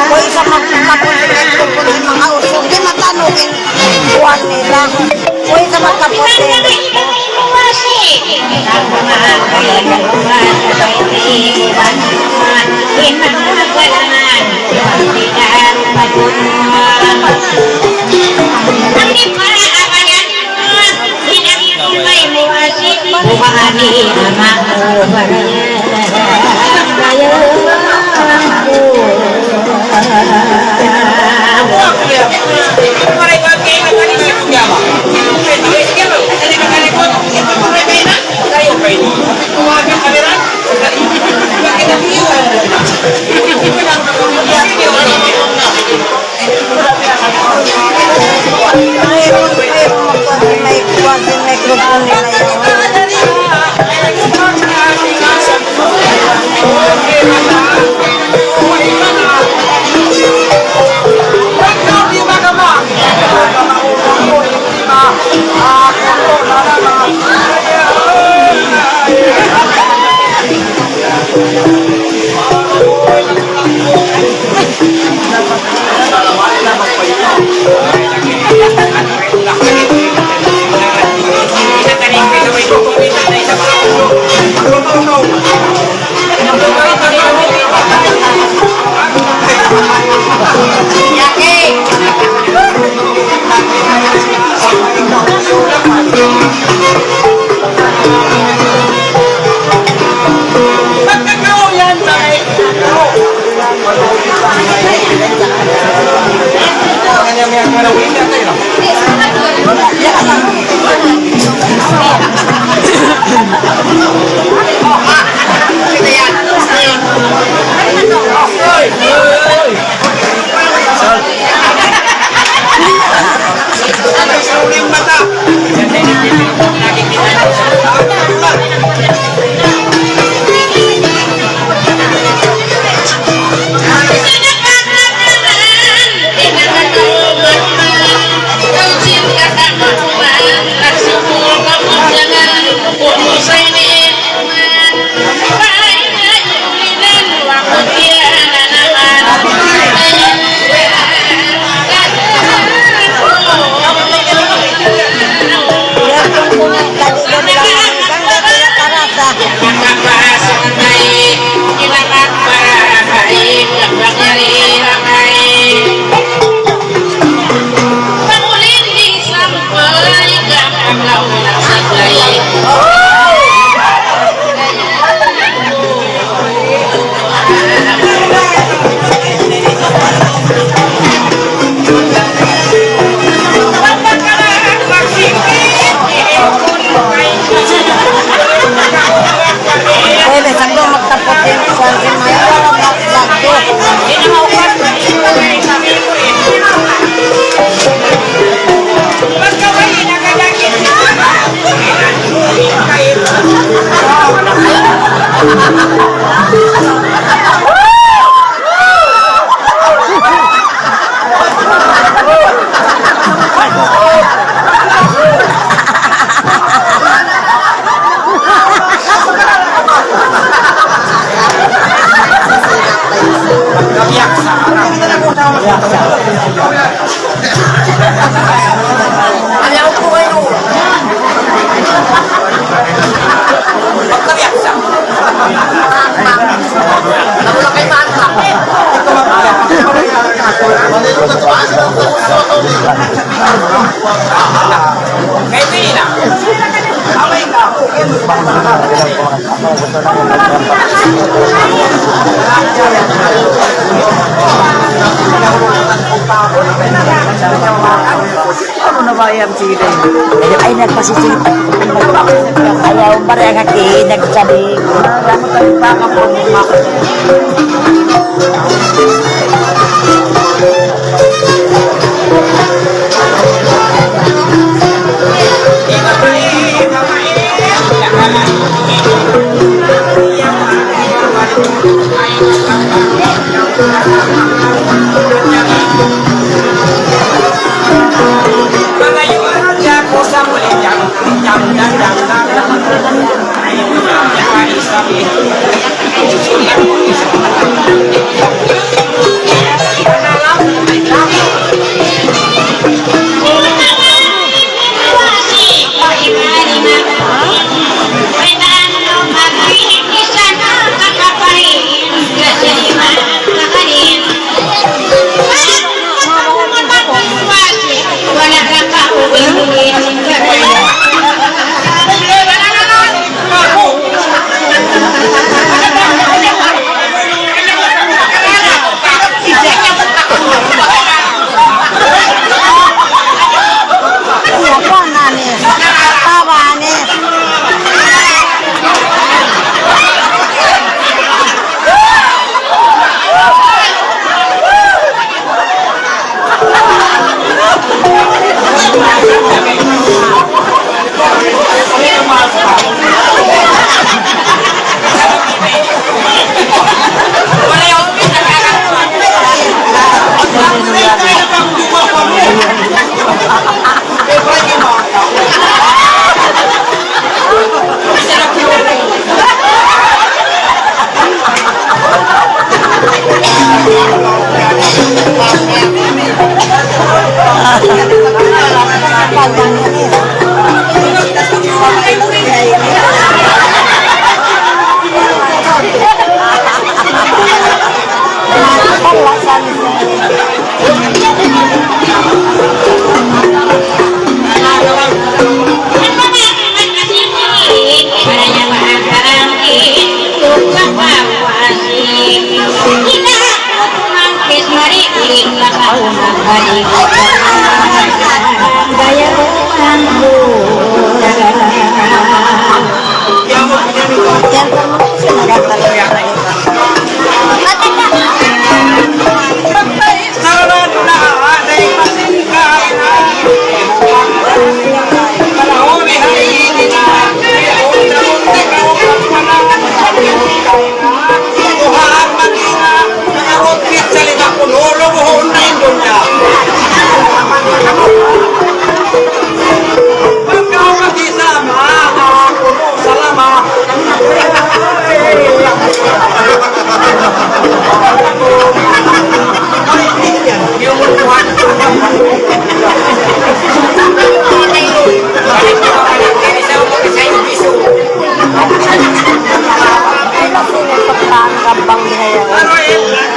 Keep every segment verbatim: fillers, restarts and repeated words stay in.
Uy, sa' magkapul sila, di' matanukin. Kuwan nila. Uy, sa' magkapul sila. Pwede sa' magtapos yung kuwan, yung mga Unu na ba yan, sige. Ay, nagpasisita. Ayaw, pareha ka, eh, nagsabi.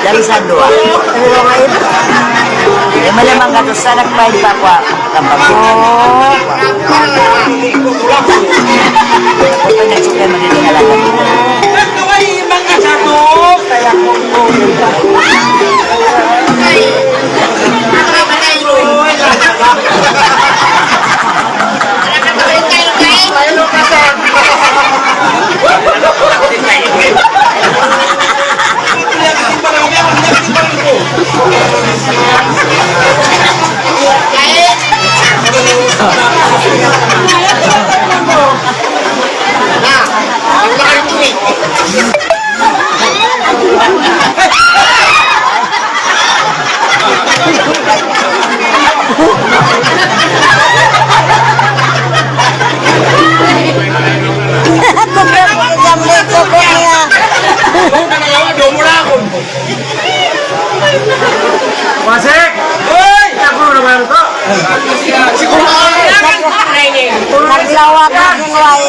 Dari sa duwa. Lima limang gatus sa nagbayad pa kuwa. Tambak ko. Ito na, sige, magiging alaga. Wasik! Hoy! Aku naman ko! Naglawag na si Wai.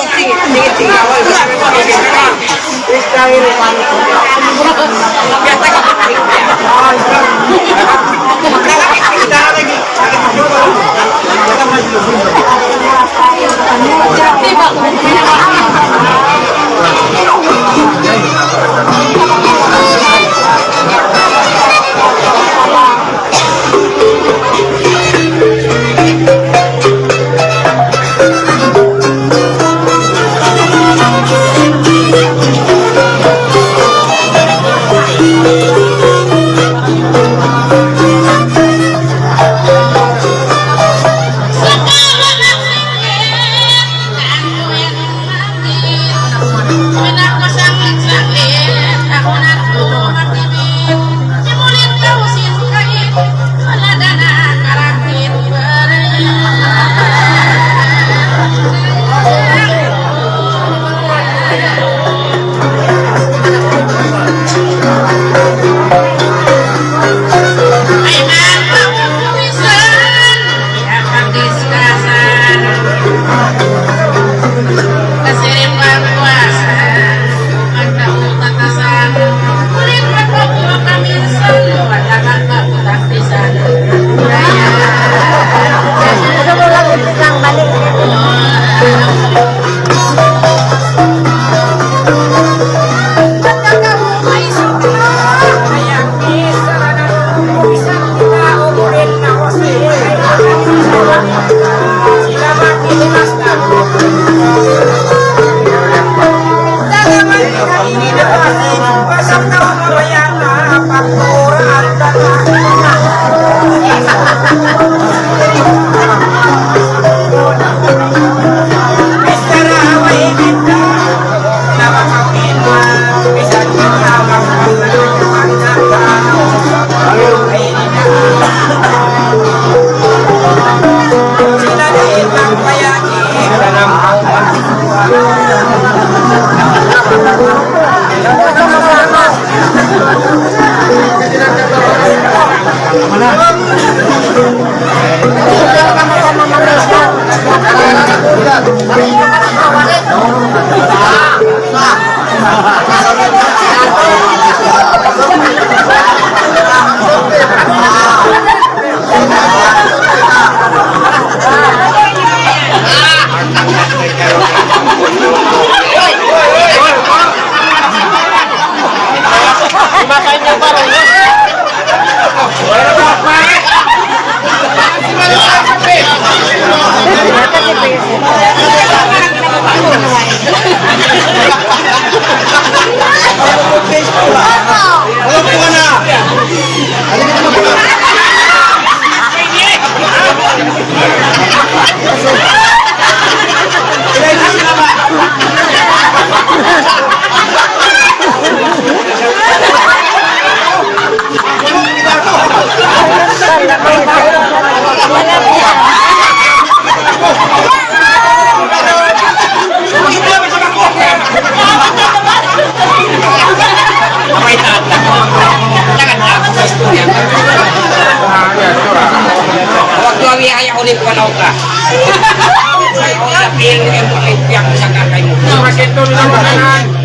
Kaya ayaw ulit panaw ka. Ayaw ulit, ayaw ulit, ayaw ulit, ayaw ulit, ayaw ulit.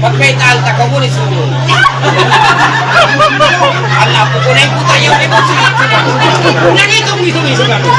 Pagkaitaan ta, kamu ni sumu. Ala, pupunay ko tayo, di ba? Nangitong-ngitong-ngitong ako.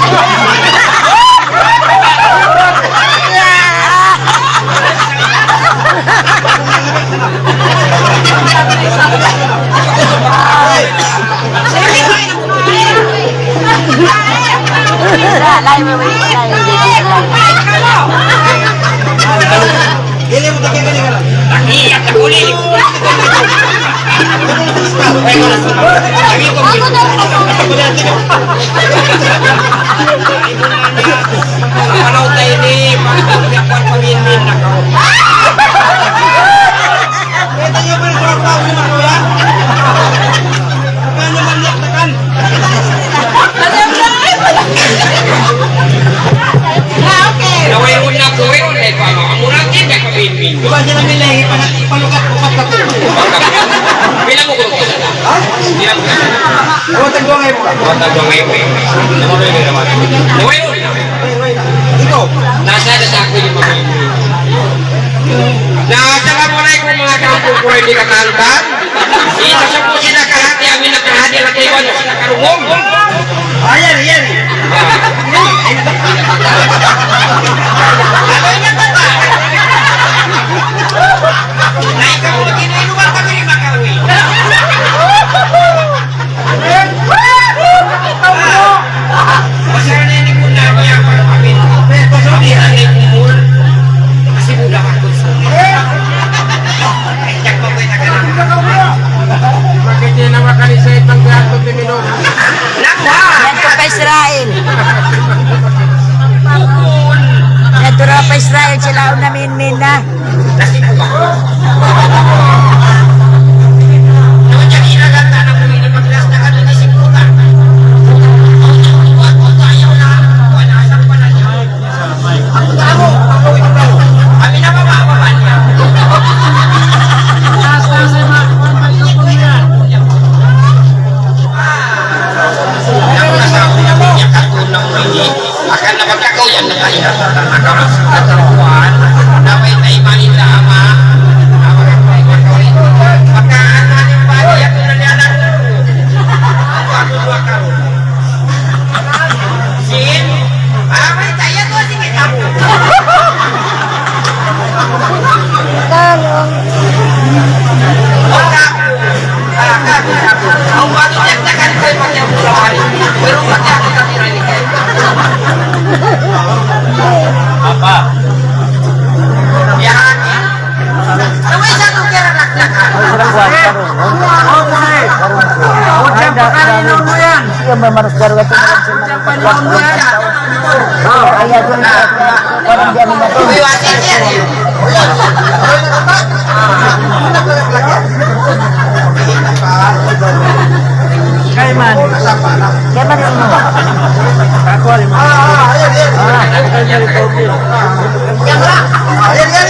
Wayruun na, wayruun na, ipama. Amura kita kawin-win. Pila mu kurang? Ha? Pila mu kurang? Dua tagduwa ngaibu. Dua tagduwa ngaibu. Wayruun na. Ikaw? Nasa na sa aku yung mga ini. Na, assalamu alaykum, manga kampung ku di katantan. Ito sa po sila kahati, amin na kahati, laki iwan na sila karungong. Ayan, ayan. Ano yung nagtata? Na ikaw, mag-inuinuman kami ni Makawi. Yan pa pa Israel. Yan, tura pa Israel, sila ang namin-min na. Akan na pagkakaw yan na tayo na tatamaan. Kamu sa katapuan, dapat tayo manindama. Pagka ano, ano yung bagay, ako na niya lang. Ako, ako, ako. Sin, ah, may tayo to, sige, tapo. Talong. Apa? Yan. Ucap pakaninun mu yan. Iya, mamanas darurat itu. Ucap pakaninun mu yan. Ayaw, ayaw, ayaw. Parang di ako matulog. Kaiman. Kaiman ini. Aku ada. Ah, iya, iya. Ah, iya, iya,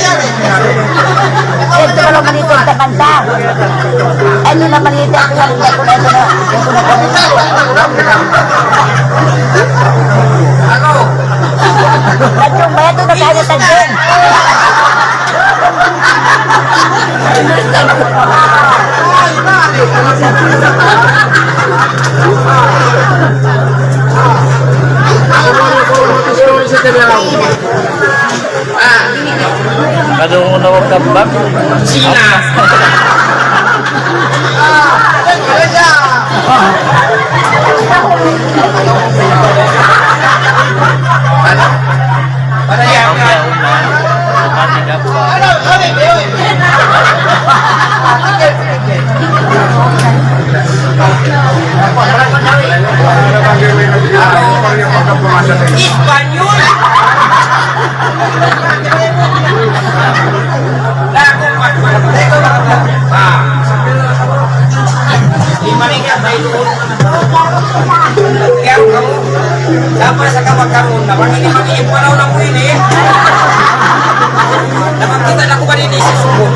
iya. Ito pala maliit ang takanta. Ito na maliit ang takanta. Ito na, ito na, ito na. Tanjung, bayad doon na tayo, Tanjung. Kadung na wag kabag. Sina? Para yan. Espanyol! Di maligad na ito. Kaya kamu, dapat sa kapag kamu, dapat ini mag-iipanaw na mo ini. Dapat kita lakukan ini sa suko.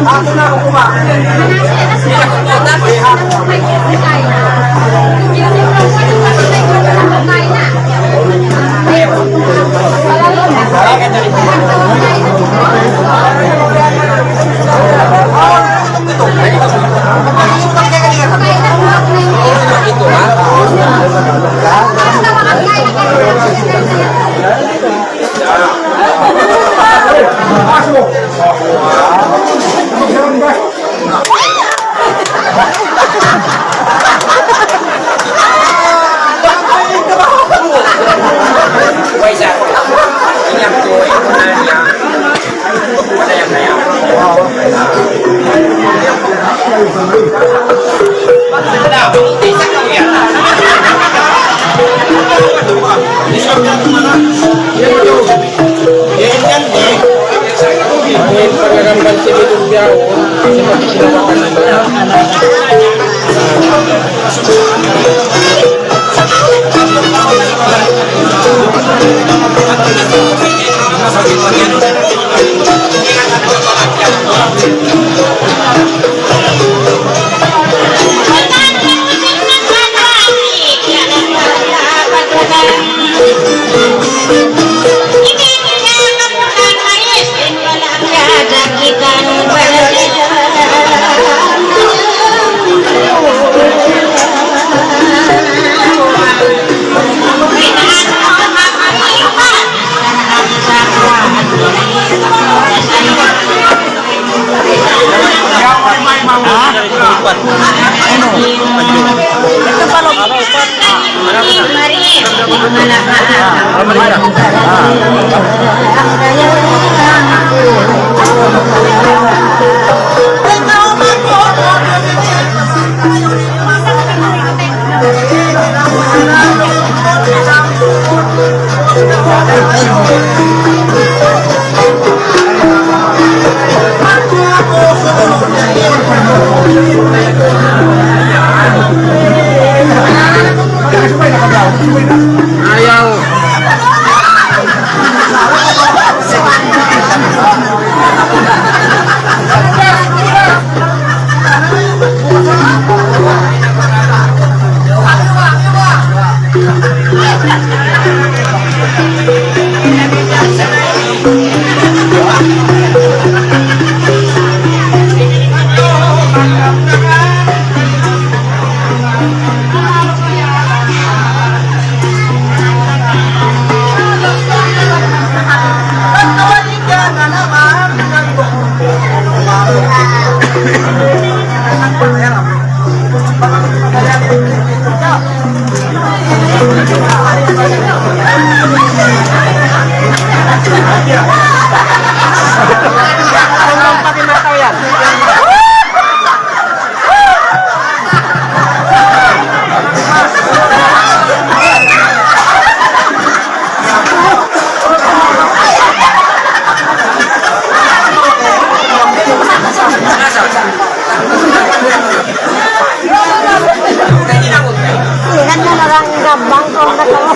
Ako na, ako ba? Hindi ako po, dapat. Ayaw. Sirat na lang gabang ko ang katawa.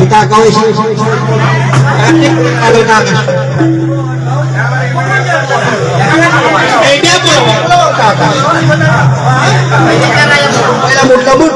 Kita kau isi. Ada tangan. Eh, dia pun. Lambut, lambut.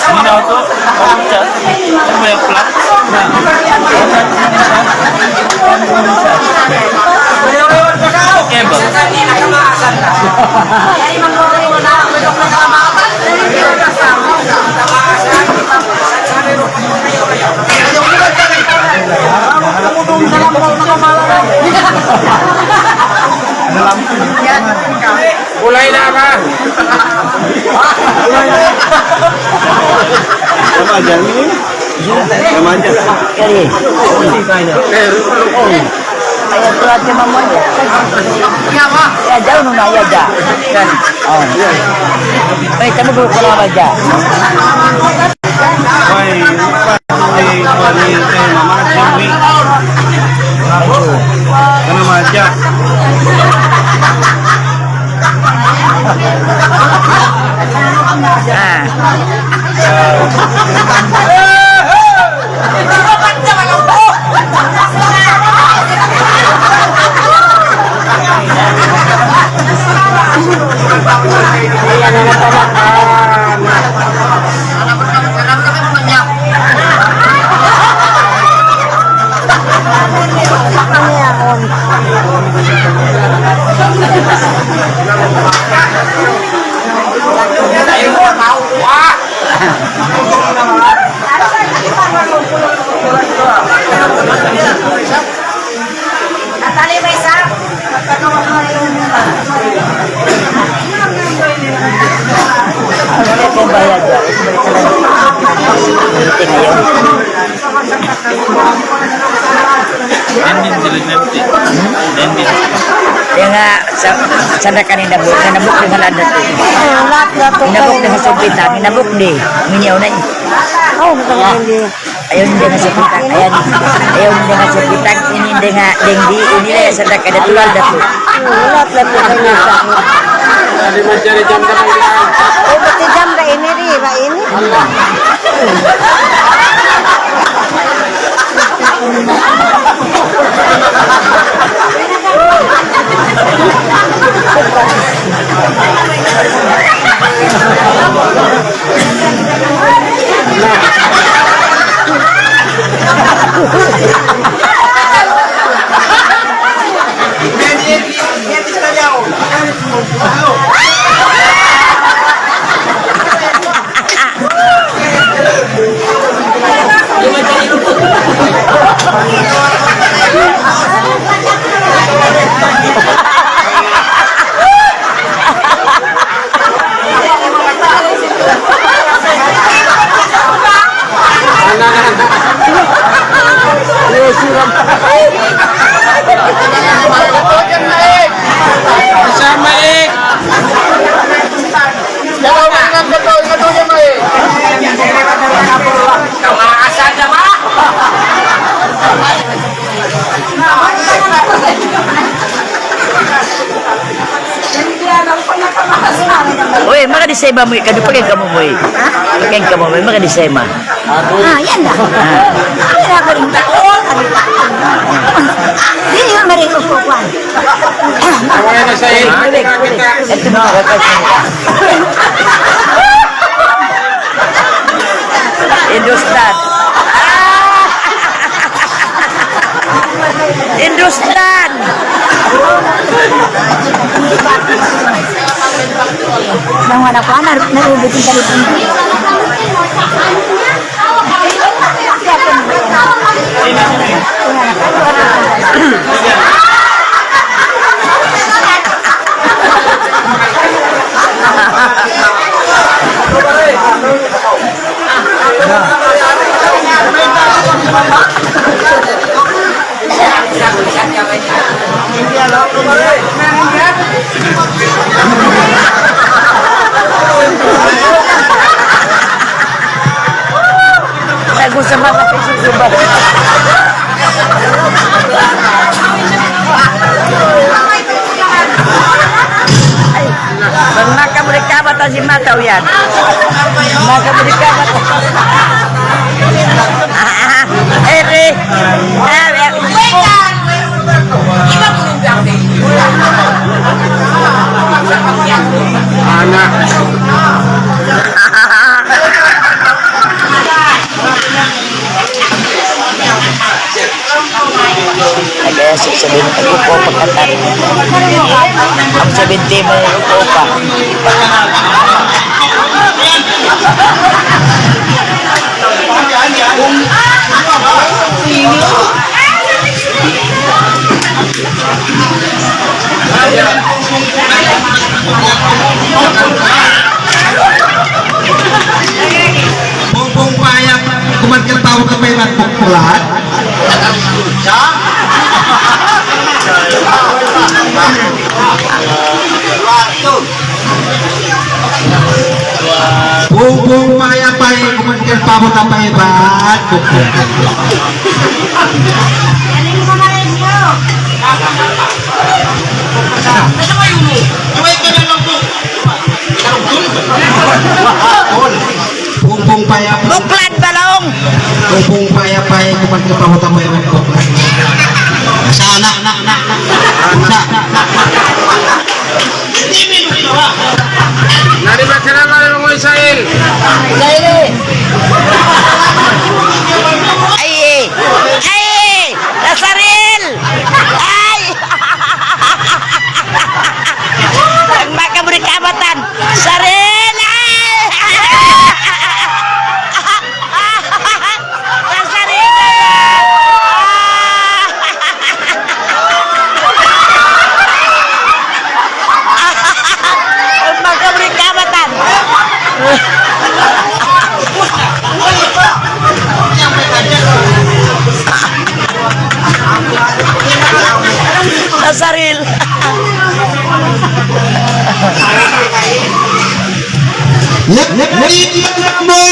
Sino to? Ano ba yung plan? Okay ba? Kulay na ka. Sama aja ni. Sama aja. Kali. Ayaw, tuwad ka, mamuan. Ya, jauh nung na, ya, ja. Oh. Ay, kamu ko na ba ja? Ay, ay, ay, Mama Jimmy. Ano, Maja? Ah. Ending sila nanti. Ending. Kaya nga, sa, sanda ka ninabuk, ninabuk dayn ha landa tu. Hinabuk dayn ha sugpitan, hinabuk di. Minyaw na eh. Oh, bukan hindi. Ayaw niya nga sugpitan, ayaw. Ayaw niya nga sugpitan, ini dayn ha, dayn di, ini na sanda ka da tulal da tu. Lahat na po kayo sa akin. Hindi man dyan, dyan ka lang. Eh, pati dyan ba ini, di ba ini? Uy, maka di sa iba mu, kadu pa kay kamu mu, eh. Kay kamu mu, maka di sa iba. Ah, yan na. Ah. Yan na, kalimut. Kalimut. Di yun, maring ko po, kwan. Ito na, Hindustan. Hindustan. Nang wala ko, nar-, narubit yung talipon ko. Lagu sa mga pisusubat. Ay, bang makamulikabatan sin mataw yan. Makamulikabatan. Ah, ah, eri. Ah, eri. Anak. Nag-ayasik sa din, nag-upo pa katan. Ang seventy mo, upo pa. Pungpung payap, kuman ka tau ka pa yung nagpukpulan. Siya? Pungpung payap, pay, kuman ka pa mo ka pa yung nagpukpulan. Pungpung payapay. Buklad balong. Pungpung payapay, kuman ka pa mo tambay mo. Sana. Sa. Nari ba sila nga yung Israel? Israel eh. Ay eh. Ay eh. Nasaril. Ay. Ang makamulikabatan. Sarili! Sarili! Ang makamulikabatan. Nasaril. Yap, yap, yap. Mo,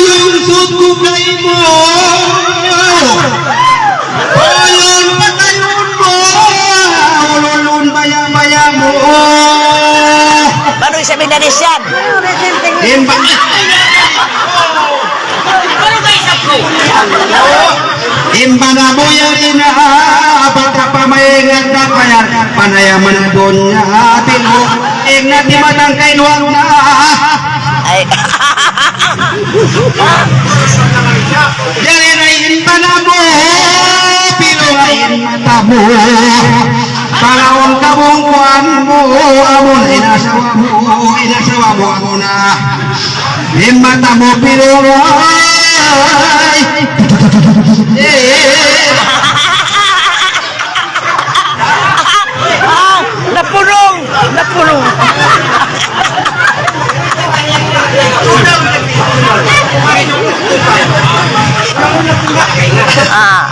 yung suko kay mo. O, yung patayun mo. Ululun baya-baya mo. Baru isab Indonesian. Imba. In bana mu yari na, bata pa maingat na kaya, panayaman na dunya, atin mo, ingat di matang kay luwag na. Ay. Yari na in bana mu, pilunga in mata mu. Pangaon ka mung kuan mu, amun inasawa mu, inasawa mu, amun na. In mata mu pilunga. Ay. Eh. Ah, napulung, napulung. Ah.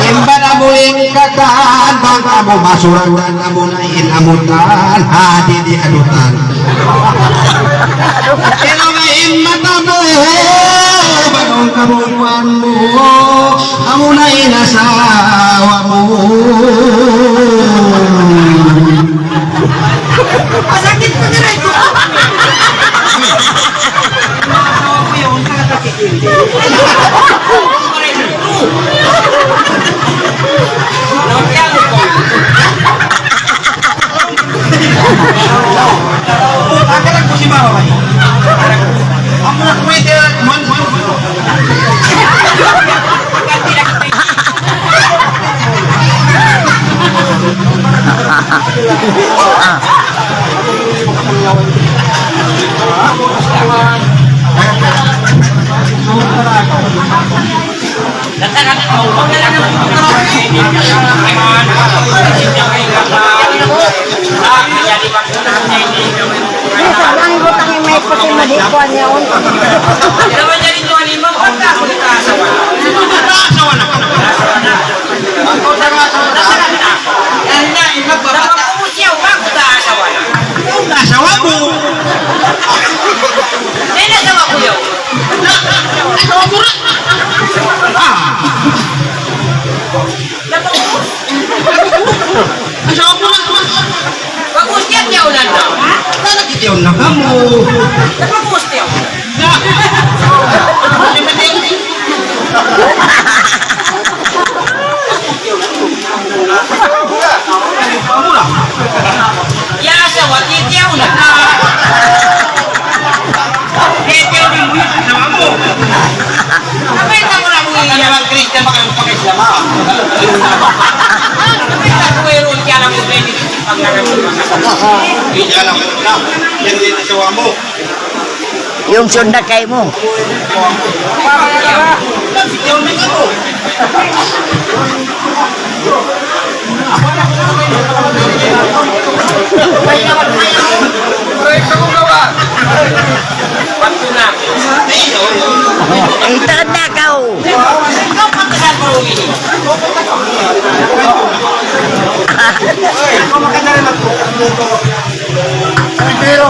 Imba na mu in katan, bang amu masuran, amu na in amutan, hati di adutan. Pero nga in mata mu, Kabubuan mu, amuna in asawa mu. Masakit pa rin ito. Asawa ko yun, nakakakit yun. Minsan lang yung utang yung may puti, madi kuwan niya, oh. Hindi naman yan ito, halimbawa, pagka ako nagkaasawa. Nagkaasawa na. Nagkaasawa na. Yan na, yung magbabata. Nagkaasawa na. Yung asawa mo. Yan, asawa ko yun. Asawa ko na. Ah. Napag-ubus. Asawa ko na. Pag-ubus niya, tiyaw na na. Talaga tiyaw na ka mo. Napag-ubus tiyaw. Na. Siyempre, tiyaw ni. Pamula. Ya, asawa, tiyaw na. Eh, tiyaw na mo, asawa mo. Apa yung tamo na mo? Ano naman, Christian, baka yung pag-Islam, ha? Apa yung tamo, eh, ron, kaya lang mo, eh, pag-Islam. Hindi alam mo na. Yan din, asawa mo. Yung sunda kay mo. Ito na ka, oh. Pero,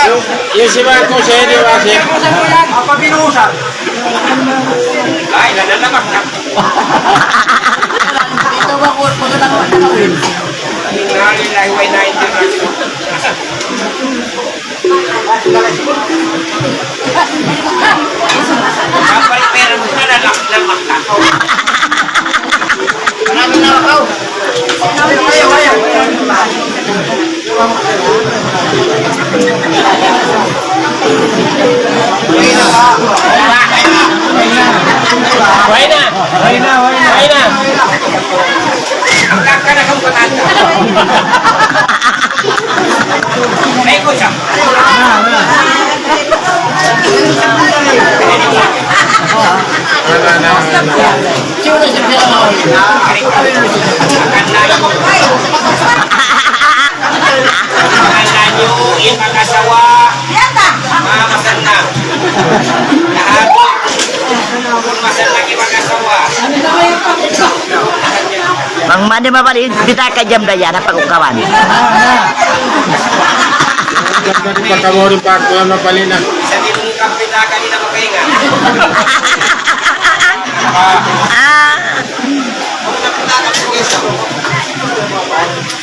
Yung, yung si Marco, siya di ba, siya? Apa binuhusan? Ay, nalalaman ka. Ito ba, kung pagkatapos na kawin? Inna lillahi wa inna ilaihi raji'un. Kapal pera mo na lang, lang magkakaw. Marami na ako. Ayaw, ayaw. Way na. Way na, way na. Way na. Ang layo, ipag-asawa. Mga masal na. Lahat. Kung masal na, ipag-asawa. Bang mandi mapalin, kita ka jam daya na pag-ukawan. Pagkamurin pa ako yan, mapalin na. Sa di mong kampita, kanina makahinga. Ah.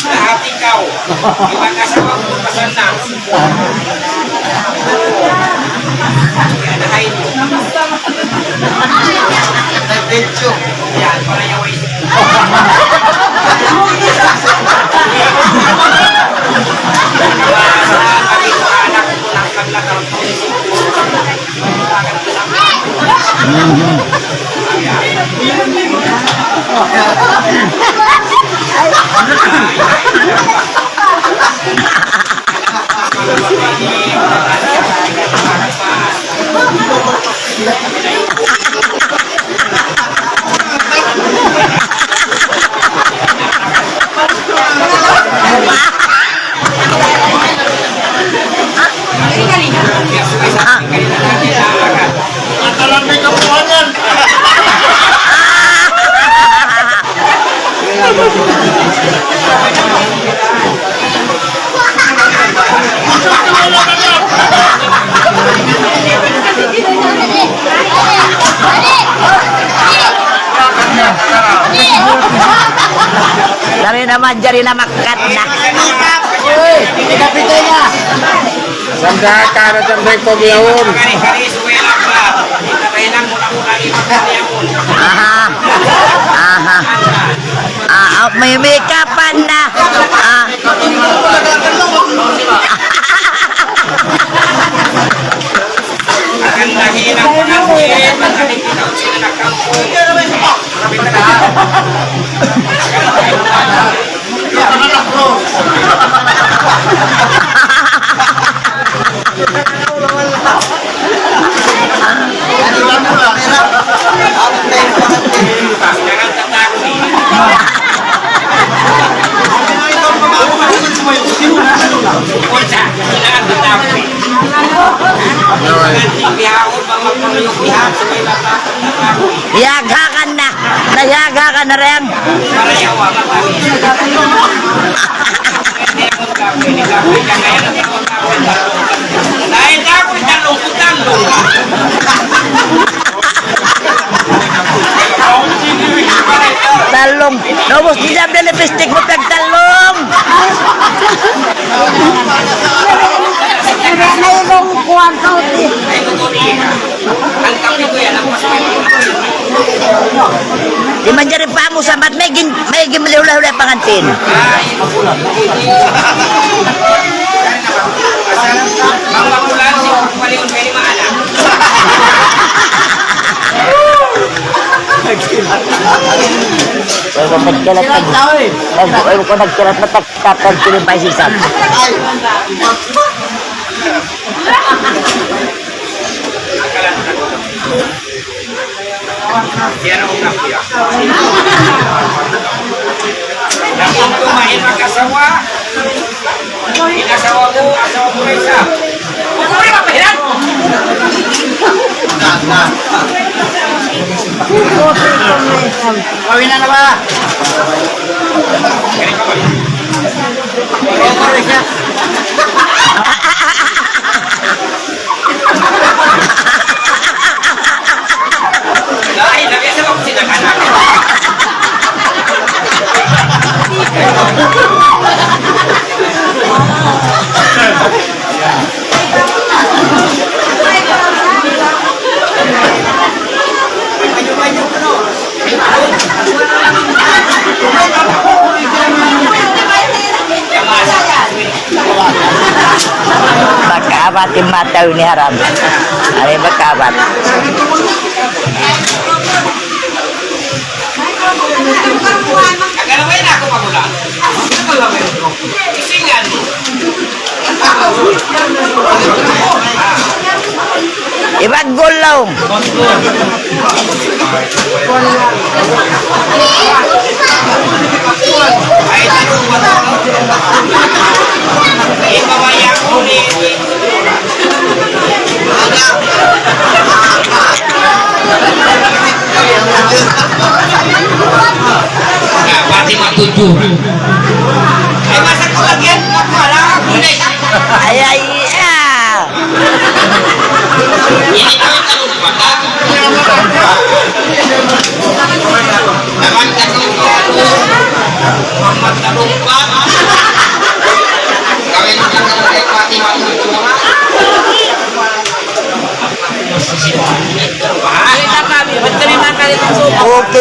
Lahat ikaw, ipag-asawa mo, pasal na. Yan, hay. Yan, para yawa isip. Dari na manjari na makat na. Uy, kita pitay na. Sanda ka na sanda yung pagyaon. Aha. Aha. Ah, ah, may makeup-an na. Ah. Yagha ka na. Nayagha ka na rin. Talung. Naubus di jam dia lipstick mu pag talung. Nailung kuwan ka uti. Di' manjari pa mu sambat, may gin-, may gin-, hula-hula pangantin. Ay, kapag kalat, ay, ay, kapag kalat na tak-, Tapos sila pa isisab. Yan ang una ko yan. Nakita ko, may mag-asawa. In-asawa ko, asawa ko na isa. Ano ba, pahiran? Kawin na na ba? Makaabat in mata ini haram. Ari makaabat. Iban gulong. Pati matuju. Ay, masa ko lagi yan. Ay, ay, ah. Ini kami talumpat, ha? Naman talumpat. Muhammad talumpat. Kami na talumpat, Fatima talumpat. Okay.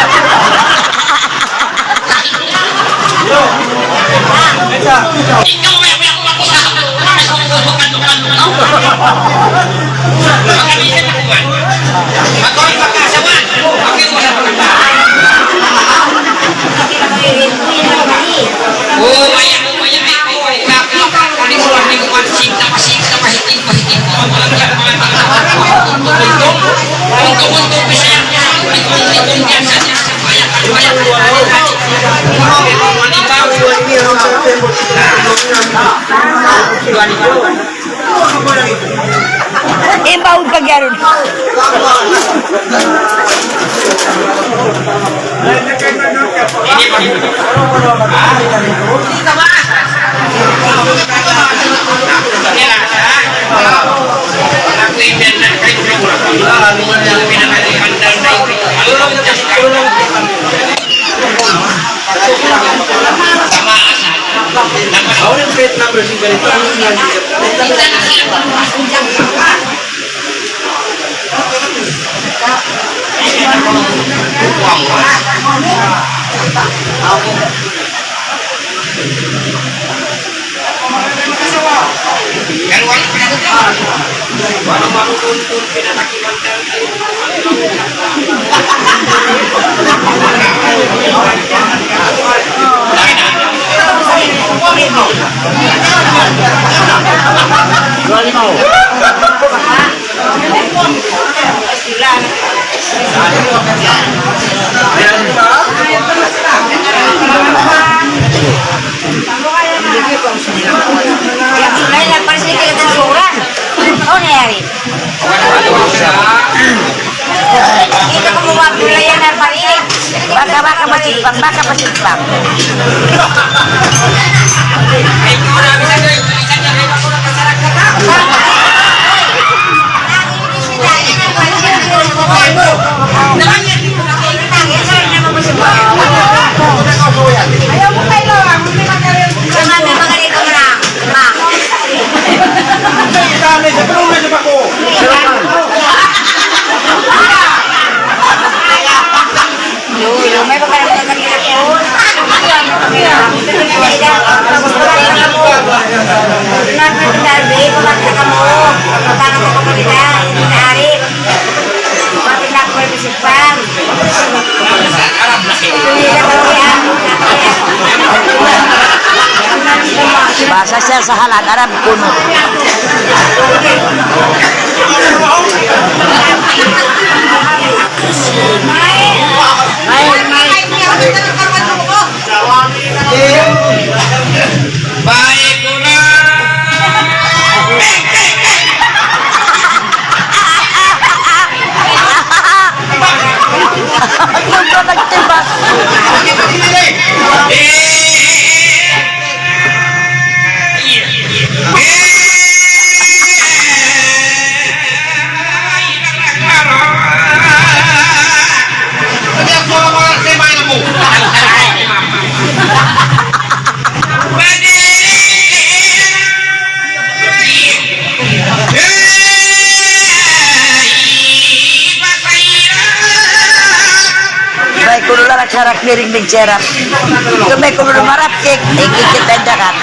Ikaw, may, may ako mag-usap. Mas makukuha ka doon. Magkamisan na kuwan. Magkawin pagkasawan. Magkawin pagkasawan. Oh, maya, oh, maya, ay, ay, ay. Kami, kami, kami, kami, kami, sinta pa, sinta pa, hitin pa, hitin pa, mga, mga, mga, mga, mga, mga, mga, mga, mga, Imbawd pa gyaru. Kita kumuha pula yan ang panik. Baka, baka masipang, baka masipang. Ayaw mo kayo, ang hindi magkakaroon. Ang mga ganito na. Ma. Yo, yo, may pagkain ka sa gilid ko. Bahasa siya sa halad, Arab kuno. Baik, kurang. Nagtibak. Harap miring magserap. Kung mayta' kaw maharap, kik-, ikikita' in dagat.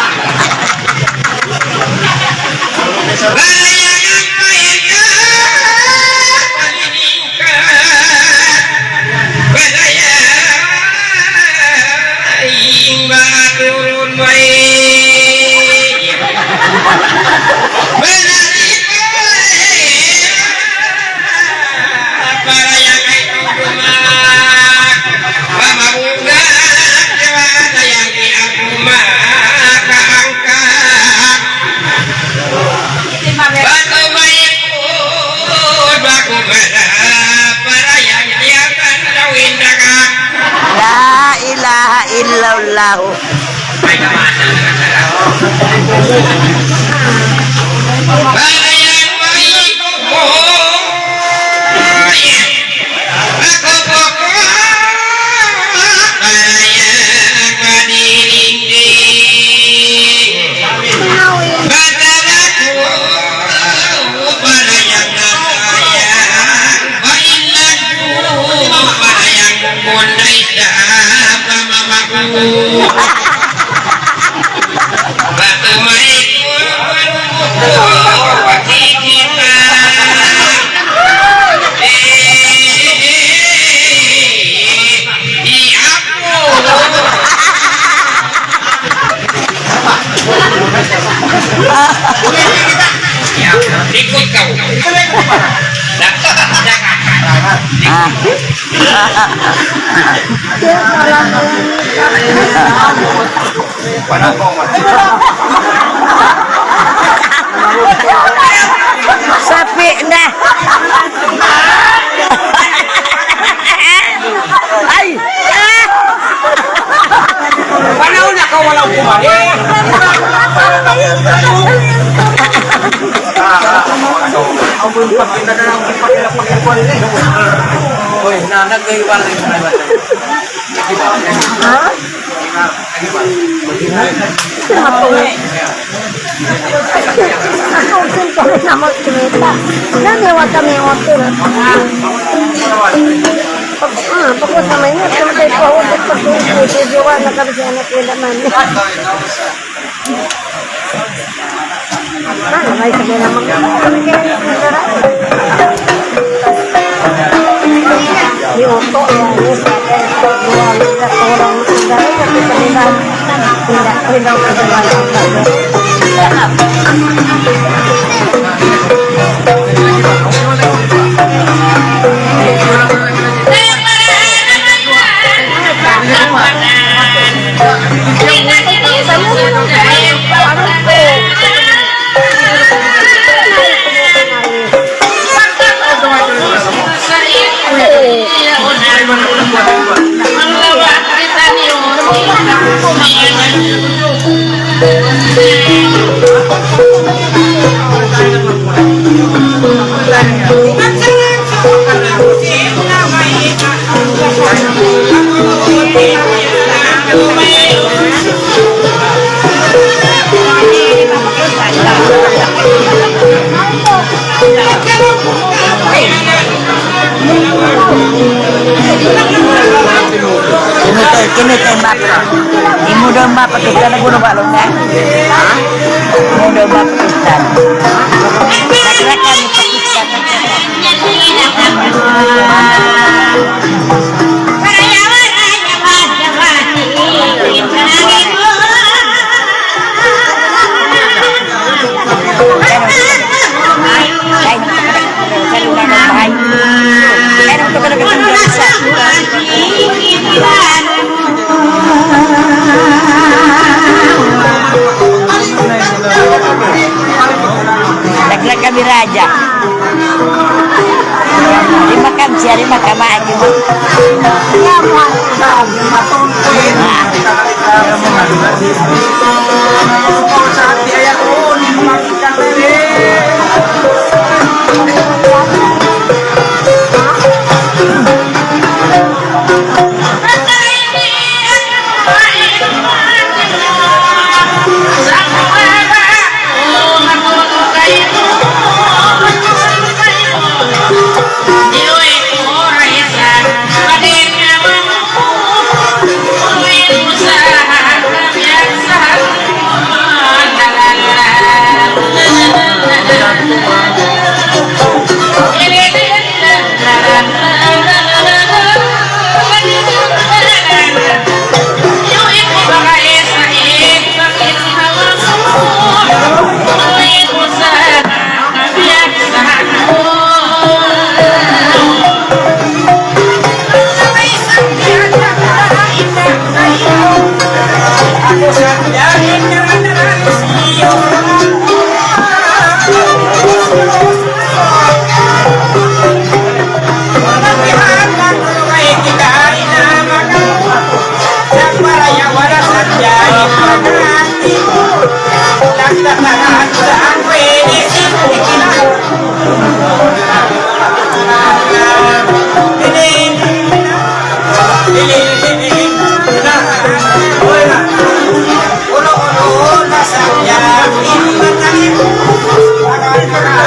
Para yang itu rumah, pamabungan, jawa na yang di aku makaangkat. Batu maikut, baku mana, para yang dia kan kawin dagang. La ilaha illallah. Ikut kau. Dah, dah, dah. Ah. Sapi' na. Ay! Panahon na ka, wala' kumari. Uy, na, nagkaiwan rin. Ha? Ako, simple na magkita. Naniwa kami hotel. Ah, pagkos naman yun, simple pa hotel, pagkos, jowa na kami sa anak nila, mami. Kini te, kini te, map. Imu daw map, pati ka na guna balong na. Ha? Imu daw map, pati ka. Nagrakan ni Pakistan. Naglag kami raja. Lima kam siya, lima kam aja mo.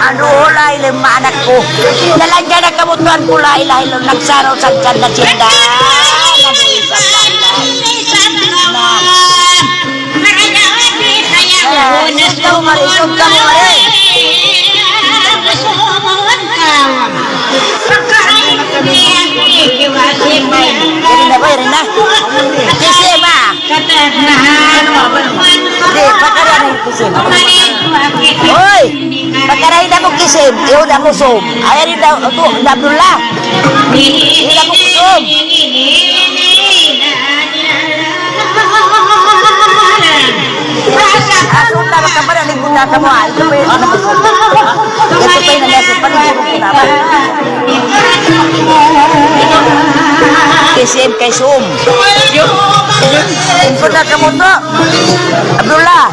Anu, ulay lima anak ku. Dalan ka na kabutuhan ku, la ilaha illallah, nagsaraw sa dyan na sinda. Ikaw, mari, ikaw, mari. Iri na ba, iri na? Kasi ba? Di, pakara na yung kisim. Hoy! Pakara, hinda mu kisim. Iyu da mu sum. Ayaw, hinda, tu, hinda Abdullah. Hinda mu sum. Asun na, baka ba na, nagpunta ka mo, ah. Ito pa yun, ano, ito pa yun, ano, ito pa yun, ano, ito pa yun. K C M kay Sum. Info na kamu to. Abdullah.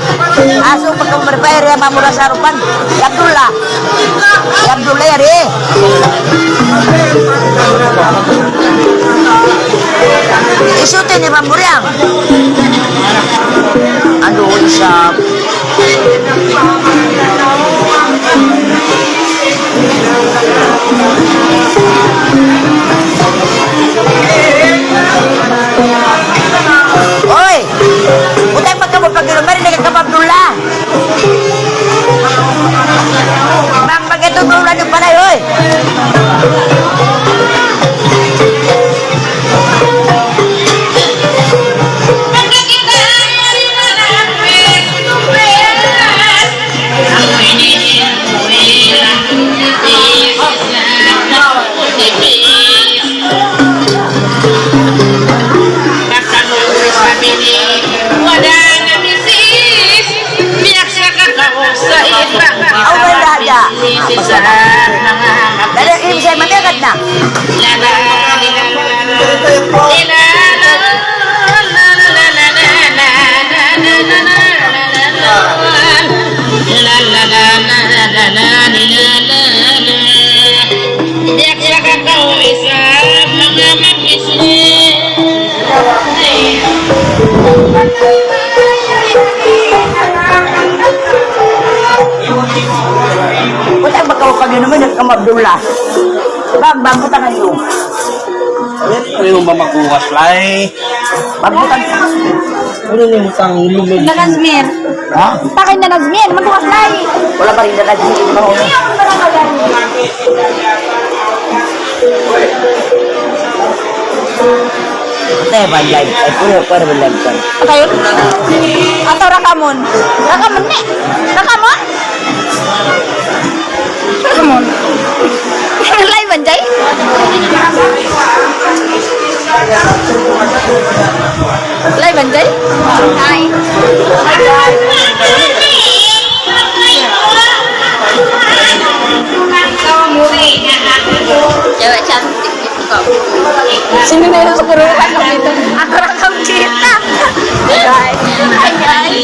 Asu pagka berbayar ya mamura sarupan. Ya Abdullah. Ya Abdullah ya ri. Isu tini pamburiang. Aduh, isap. Uy! Utang pagkamu pagkamu, mari na ka Abdullah. Bang pagkatutulad yung palay, uy! Aw, may dada. Dada, ini saya mati agad na. Biya' sa kakaw isab manga mag-Muslim. Utang ba kaw pag-inumin at kam Abdullah? Bang, bang, utang kayo. Ano yung mamakuwas, lai? Pagbutan. Ano yung utang? Nanazmir. Ha? Takay Nanazmir, magbukas lai. Wala pa rin Nanazmir, di ba? Patay ba live? Ay, kuya, para ba live ka? Patay? Ataw rakamun. Rakamun ni. Rakamun? Come on. Live, Anjay? Live, Anjay? Hi. Cewek cantik. Sino na yun sa kuruhan ng dito? Ako lang ang kita. Guys. Hi, guys.